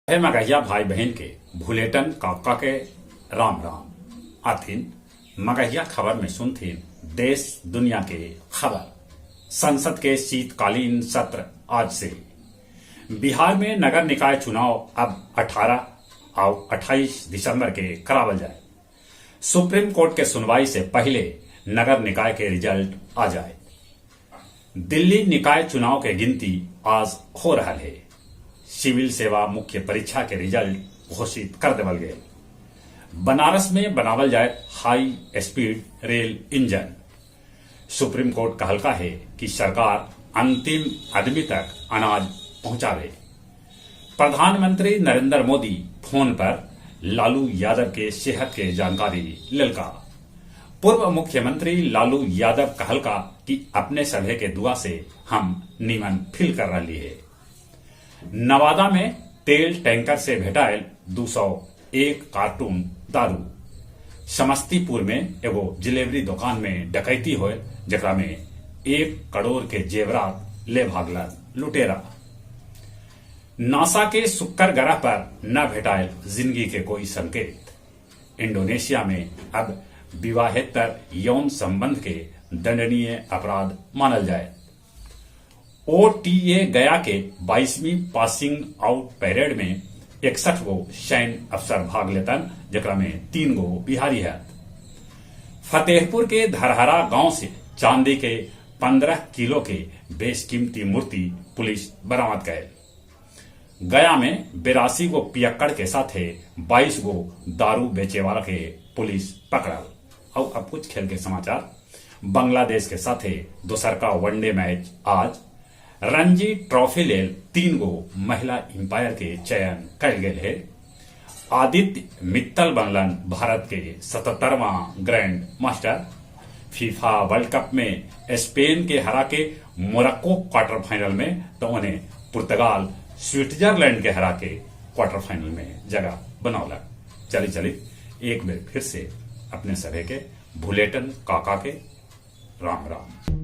हे मगहिया भाई बहिन के भुलेटन काका के राम राम। आथिन मगहिया खबर में सुनथिन देश दुनिया के खबर। संसद के शीतकालीन सत्र आज से। बिहार में नगर निकाय चुनाव अब 18 आउ 28 दिसंबर के करावल जाए। सुप्रीम कोर्ट के सुनवाई से पहले नगर निकाय के रिजल्ट आ जाए। दिल्ली निकाय चुनाव के गिनती आज हो रहा है। सिविल सेवा मुख्य परीक्षा के रिजल्ट घोषित कर देवल गए। बनारस में बनावल जाए high speed rail engine. Supreme court कहलका है कि सरकार अंतिम आदमी तक अनाज पहुंचावे। प्रधानमंत्री नरेंद्र मोदी फोन पर लालू यादव के सेहत के जानकारी लेलका। पूर्व मुख्यमंत्री लालू यादव कहलका कि अपने सभे के दुआ से हम नीमन फील कर रही है। नवादा में तेल टैंकर से भेटायल 201 कार्टून दारू। समस्तीपुर में एगो जिलेबरी दुकान में डकैती होयल, जेकरा में 1 करोड़ के जेवरात ले भागलन लुटेरा। नासा के शुक्र ग्रह पर न भेटायल जिंदगी के कोई संकेत। इंडोनेशिया में अब विवाहेतर यौन संबंध के दंडनीय अपराध मानल जाए। ओटीए गया के 22वीं पासिंग आउट परेड में 61 गो सैन्य अफसर भाग लेतन, जेकरा में 3 गो बिहारी है। फतेहपुर के धरहरा गांव से चांदी के 15 किलो के बेशकीमती मूर्ति पुलिस बरामद कैल। गया में 82 गो पियक्कड़ के साथे 22 गो दारू बेचे वाला के पुलिस पकड़ल। और अब कुछ खेल के समाचार। बांग्लादेश के साथे दोसर का वनडे मैच आज। रणजी ट्रॉफी लेल 3 गो महिला एम्पायर के चयन कैल गेल है। आदित्य मित्तल बनलन भारत के 77वां grand master. FIFA world cup में स्पेन के हरा के मोरक्को क्वार्टर फाइनल में, तो उन्हें पुर्तगाल स्विट्जरलैंड के हरा के क्वार्टर फाइनल में जगह बनौलक। चली चली एक बार फिर से अपने सभे के भुलेटन काका के राम राम।